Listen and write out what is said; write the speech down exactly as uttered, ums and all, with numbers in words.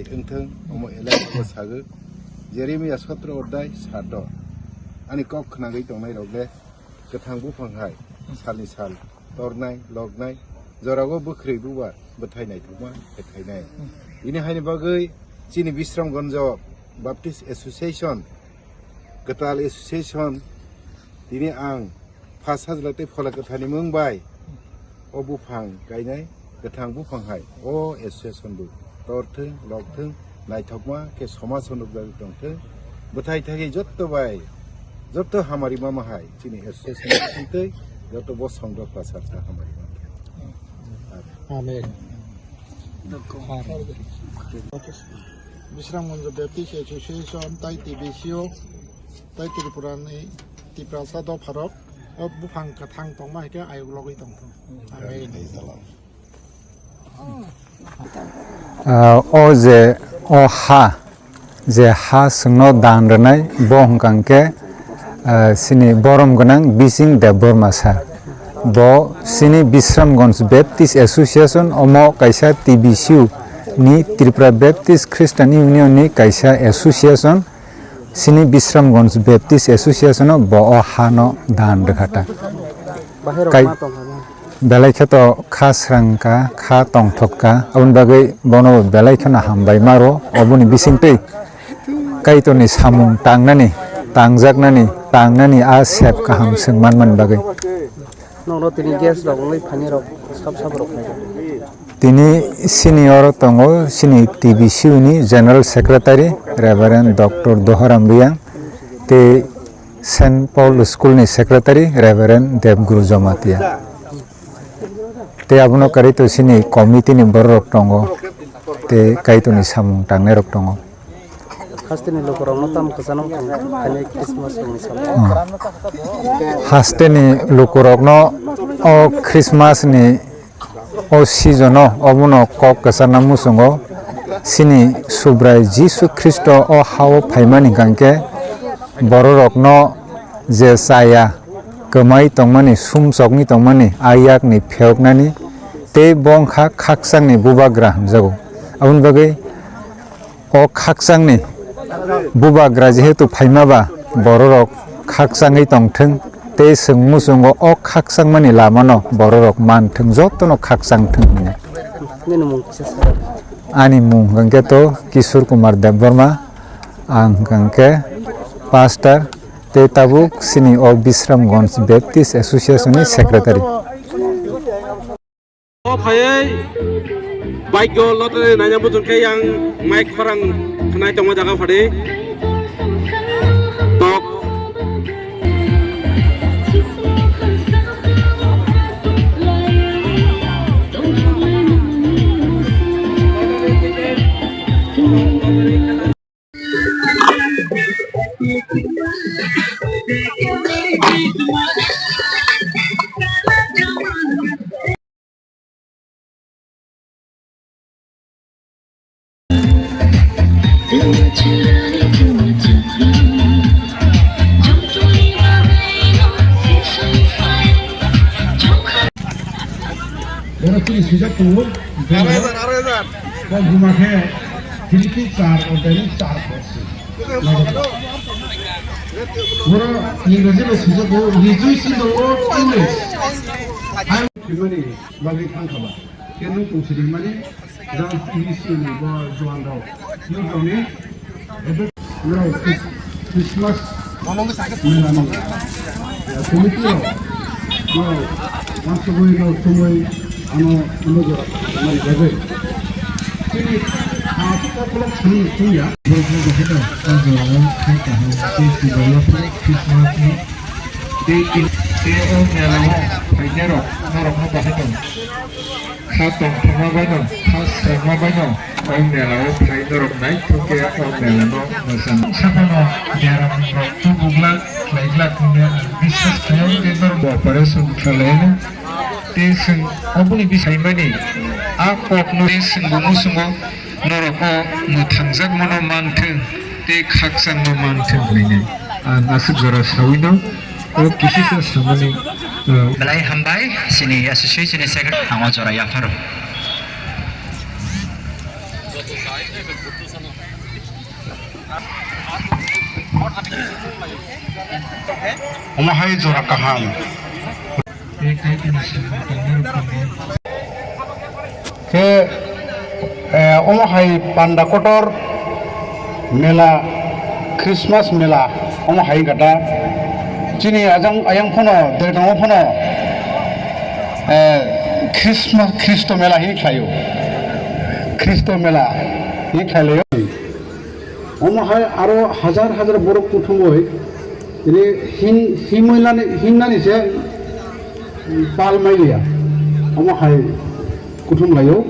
Wngthung, omo elai bo sagwi, Jeremia sotro odai sato. Ani kok khnagwi tongnai rok le, kwthang buphang hai, salni sal, tornai, loknai, jorago bwkhwrwi bubar, bwthai naithokma, bwthainai. Ini haini bagwi, chini Bisramgonjo Baptist Association, kwtal association, tini ang Pha Sajla tei Phola Kwtharni mung bai o buphang kainai, kwthang buphang hai o association bo torthwng, lokthwng, naithokma khe somaj o nukjagwi tongthwng. Bwthai thagwi jotto bai, jotto hamari mama hai chini association tei jotto bosong dopha sarsa hamari mama. Amen. Bisramgonjo Baptist Association tai T B C O tai Tripurani Tiprasa dopharok o buphang kwthang tongma hai khe ayuk logwi tongthung. Amen. Ah, o je o ha, je ha chwngno dan rwnai, bo hwnkha hwnkhe, ah, chini borom gwnang Bising Debbarma sir. Bo chini Bisramganj Baptist Association, omo kaisa T B C U ni, Tripura Baptist Christian Union ni kaisa association. Chini Bisramganj Baptist Association o bo o ha no dan rwkha ta. Bahai rok kai ma tong kha na? Belai khe to kha srang kha, kha tongthok kha, aboni bagwi bono belai kheno hambai ma rwo. Oboni bisingtwi Kaitorni samung tangnani, tangjaknani, tangnani a sep kaham chwng manmani bagwi. Nokno tini guest rok wngwi phaini rok sab sab rok khaijak. Tini senior tongo, chini T B C U ni General Secretary Reverend Doctor Dohoram Riyang tei Saint Paul School ni Secretary Reverend Debguru Jamatia. Tei abono karwi to chini committee ni borok rok tongo, tei Kaitorni samung tangnai rok tongo. Hasteni lukurokno tamo kwchano wngkha khainai Christmas rokni salo? Hmm. Hasteni lukurokno o Christmas ni o season o obono kok kwcharna muchungo, chini Subrai Jisu Khristo o ha-o phaimani hwnkhe bororokno je chaya kwmai tongmani, sumsokni tongmani, a yakni phiyoknani tei bo wngkha khakchangni bubagra hwnjago. Aboni bagwi o khakchangni bubagra jehetu phaima ba, bororok khakchangwi tongthwng tei chwng muchungo o khakchangmani lamano bororok manthwng, jotono khakchangthwng hwnwi. Nini mung kisa sa? Ani mung hwnkhe to Kishore Kumar Debbarma, ang hwnkhe pastor tei tabuk chini o Bisramganj Baptist Association ni secretary. O phaiwi bike o lottery naina bujong khe yang mai khorang khnai tongma jaga phadi. Tok. Oro chini swijak tongo, bini kok buma khe philiphi char, o bini char porsi. Oro English bai swijak tongo, rejoice in the Lord always. Ang himani bagwi thang kha ba. Khe nwng tong sidi himani, jang English ni bo juan rok, youth rok ni, ebe, no, Chris-, Christmas mela no, ya, committee rok, no, wansugwi no thumwi, ano, ano jora, mani bagwi. Chini, ah, chini, chini, chini, ya. Borok no bahai no, o jora o khai kaham, tei si jora o Christmas ni, tei, tei o mela o phainairok, norok no bahai no. Kha tongthokma baino, kha srengma baino, o mela o phai norok naithok khe o mela no mwchang. Saphano biaram rok tubu glak, khlai glak hwnwi ang biswas khlaio tei norok bo operation khlaino. Tei chwng oboni bisai mani a kok no tei chwng bo muchungo norok o mwthangjakmano manthwng tei khakchangno manthwng hwnwi ang aswk jora saui no. O kisisa samani, uh, Belai hambai, chini association ni secretary, ang o jora yapharo. Omo hai jora kaham. Khe, eh, omo hai panda kotor mela, Christmas mela, omo hai gata. Chini ajang ayang phano, dergang phano, eh, Christmas, Khristo mela hi khlaio. Khristo mela hi khlailaio. Omo hai aro hajar hajar borok kuthumwi tini hin-, himwi nani, hinnani se pal mai liya. Omo hai kuthum laio.